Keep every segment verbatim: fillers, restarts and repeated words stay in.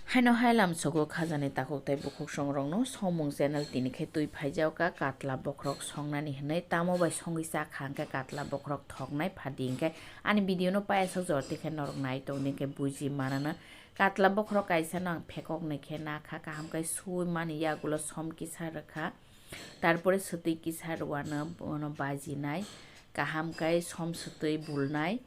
Haino hai lamsogo khajani takhuk tei bukhuk songrokno Somung channel tini khe twi phaijak kha katla bokhorok songnani hwnwi, tamo bai songwi cha kha hwnkhe katla bokhorok thoknai phadi hwnkhe ani video no payasok jora tikhe norok nai tongdi hwnkhe buji manana. Katla bokhorok kaisa no ang phekok nai khe na kha, kaham khe sui mani yagulo som kisa rwkha, tarpore swtwi kisa rwano bono bajinai, kaham khe som swtwi bulnai.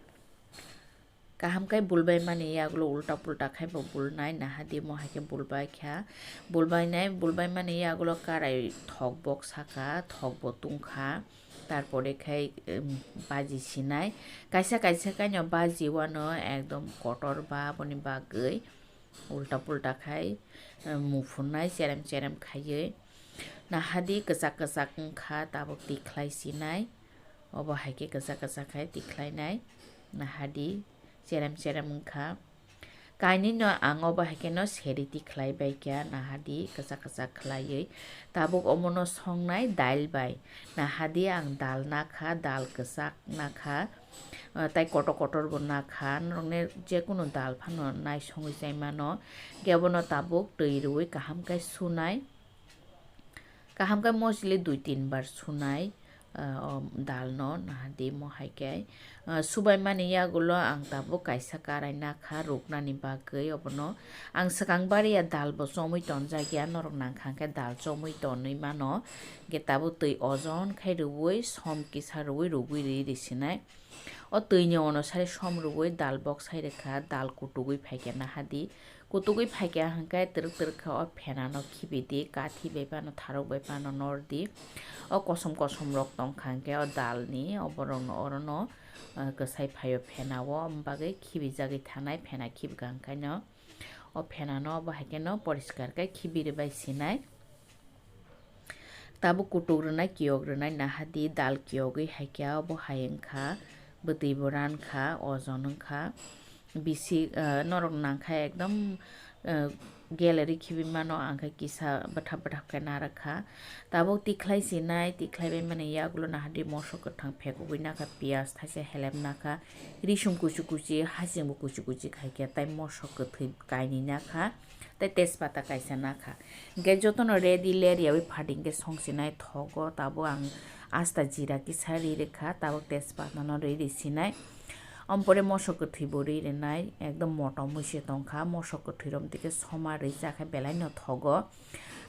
Kaham khe bulbai mani yagulo ulta pulta khai bo bulnai, naha di mo hai khe bulbai kha. Bulbai nai, bulbai mani yagulo karai thok bok saka, thok bo tungkha. Tarpore khai, em, baji sinai. Kaisa kaisa kaino baji wano ekdom kotor ba, aboni bagwi ulta pulta khai, em, muphunai cherem cherem khaiwi. Naha di kwchak kwchak wngkha, tabuk tikhlai sinai. Obo hai khe kwchak kwchak khai tikhlai nai. Naha di cherem cherem wngkha. Kainwi no ang obo hai khe no seri tikhlai bai kha, naha di kwchak kwchak khlaiwi. Tabuk omo no songnai dal bai. Naha di ang dal nakha, dal kwchak nakha. Ah, tai kotor kotor bo nakha. Norokni jekunu dal phano nai songwi chai mano. Khe obono tabuk twi rwui kaham khe sunai. Kaham khe mostly dui tin bar sunai, ah, o dal no, naha di mo hai khe. Ah, subai mani yagulo ang tabuk kaisa karai nakha ruknani bagwi obono. Ang swkang bari ya dal bo chomwi tonjak ya, norok nang kha khe dal chomwi tonwi mano. Hwnkhe tabuk twi ojon khai rwui, som kisa rwui, rwui ri ri sinai. O twi ni ono sari som rwui dal bok sai rwkha, dal kutugwi phaikha naha di. Kutugwi phaikha hwnkhe twrwk twrwk khe o phena no khibi di, kathi bai phano, tharok bai phano nor di. O kosom kosom rok tong kha hwnkhe o dal ni, oborok no oro no, ah, kwsai phai o phena o, omo bagwi khibi jagwi thanai, phena khibi kha hwnkhe no o phena no obo hai khe no poriskar khe khibi rwbai sinai. Tabuk kutuk rwnai, kiyok rwnai, naha di dal kiyogwi hai khe obo hai wngkha, bwtwi bo ran kha, ojon wngkha, bisi, ah, norok nang kha ekdom, ah, gallery khibi mano, ang khe kisa bwthap bwthap khe narwk kha. Tabuk tikhlai sinai, tikhlai bai mani yagulo naha di moso kwthang phekugwi nakha, piyaj thaisa helep nakha, risum kuchi kuchi, hasing bo kuchi kuchi khai khe, tai moso kwthwi kainwi nakha. Tei tejpata kaisa nakha. Hwnkhe jotono ready ler yaui phating khe songsinai thogo, tabuk ang asta jira kisa ri rwkha, tabuk tejpata no ri ri sinai. Ompore moso kwthwi bo ri rwnai, ekdom motom mui se tongkha, moso kwthwi romtwi khe soma rwi chakhe belai no thogo.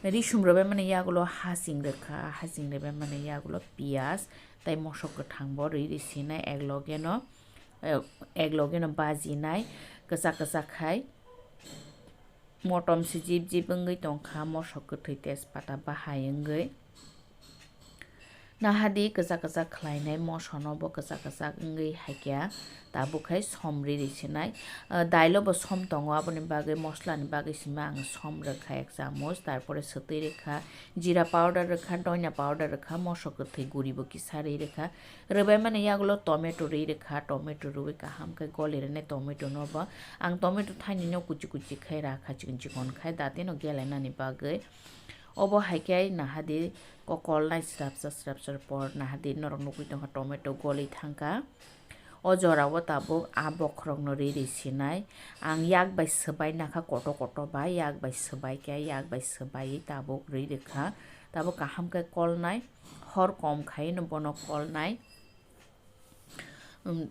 Risum rwbai mani yagulo hasing rwkha, hasing rwbai mani yagulo piyaj tei moso kwthang bo ri ri sinai, ek loge no, eh, ek loge no bajinai kwchak kwchak khai. Motom se jip jip wngwi tongkha, moso kwthwi tejpata bahai wngwi. Naha di kwchak kwchak khlainai moso no bo kwchak kwchak wngwi hai khe tabuk khai som ri ri sinai. Ah, dailo bo som tongo, aboni bagwi moslani bagwi sima ang som rwkha ek chamuch, tarpore swtwi rwkha, jira powder rwkha, doina powder rwkha, moso kwthwi guri bo kisa ri rwkha. Rwbai mani yagulo tomato ri rwkha, tomato rwui kaham khe goli rwnai tomato no bo. Ang tomato thaini no kuchi kuchi khai rakha, chikon chikon khai dati no gelainani bagwi. Obo hai khe naha di kokol nai srapsa srapsa por naha di norok nugui tongkha tomato goli thangkha. O jora o tabuk a bokhorok no ri ri sinai. Ang yak bai swbai nakha koto koto bai, yak bai swbai khe, yak bai swbai tabuk ri rwkha. Tabuk kaham khe kolnai. Hor kom khai no bono kolnai, um,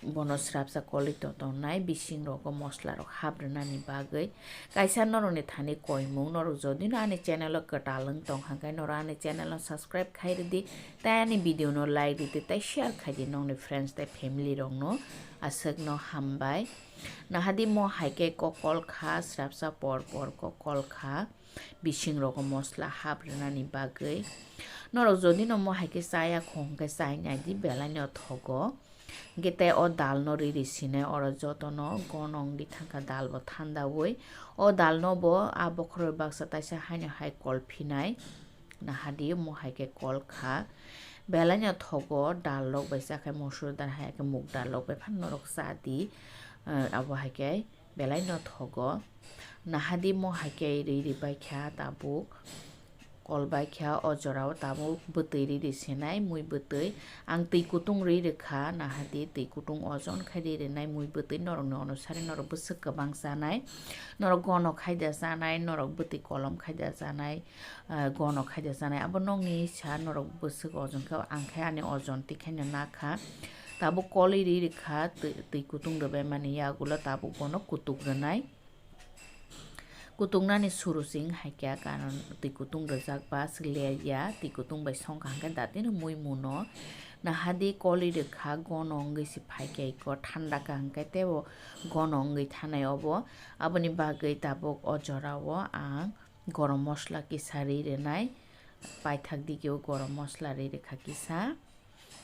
bono srapsa kolwi to tongnai, bising rogo mosla rok hap rwnani bagwi. Kaisa norokni thani koimung, norok jodi no ani channel o kwtal wng tong kha khe norok ani channel no subscribe khai rwdi, tei ani video no like rwdi, tei share khai di nokni friends tei family rok no. Aswk no hambai. Naha di mo hai khe kokol kha, srapsa por por kokol kha. Bising rogo mosla hap rwnani bagwi. Norok jodi no mo hai khe chaya khong khe chai nai di belai no thogo. Hwnkhe tei o dal no ri ri sinai oro joto no gonong di thangkha dal bo thandaui. O dal no bo a bokhorok baksa taisa haino hai kol phinai. Naha di mo hai khe kol kha. Belai no thogo dal rok bai cha khe mosur dal hai khe muk dal rok bai phano norok cha di. Eh, abo hai khe belai no thogo. Naha di mo hai khe ri ri bai kha tabuk. Kol bai kha o jora o tabuk bwtwi riri sinai mui bwtwi. Ang twi kutung ri rwkha, nahadi twi kutung ojon khai ri rwnai mui bwtwi norokni onusari norok bwswk kwbang chanai. Norok gono khaida chanai, norok bwtwi kolom khaida chanai, ah, gono khaida chanai. Abo nokni sa norok bwswk ojon khe ang khe ani ojon tikhaino nakha. Tabuk kol ri rwkha twi, twi kutung rwbaimani yagulo tabuk bono kutuk rwnai. Kutuknani suru se wng hai khe, karon twi kutung rwjak ba swk ler ya, twi kutung bai song kha hwnkhe datino mui muno. Nahadi kol ri rwkha, gono wngwi se phai khe iko thanda kha hwnkhe teibo gono wngwi thanai obo. Aboni bagwi tabuk o jora o ang gorom mosla kisa ri rwnai, paithak digi o gorom mosla ri rwkha kisa.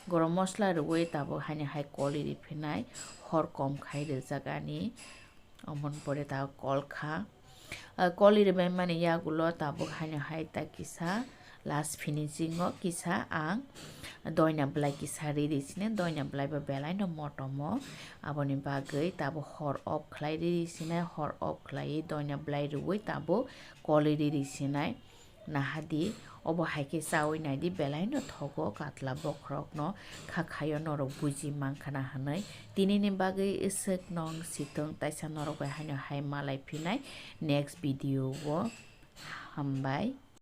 Gorom mosla rwui tabuk haino hai kol ri phinai, hor kom khai rwjak ani, omoni pore tabuk kol kha. Ah, kol ri baimani yagulo tabuk haino hai ta kisa last finishing o kisa ang doina bwlai kisa ri ri sini, doina bwlai bo belai no motom o, aboni bagwi tabuk hor off khlai ri ri sinai, hor off khlaiwi doina bwlai rwui tabuk kol ri ri sinai. Nahadi, obo hai khe chaui naidi, belai no thogo katla bokhorok no kha khaio norok buji mankhana hwnwi. Tinini bagwi swk nong sitwng taisa norok bai haino hai malai phinai next video o. Hambai.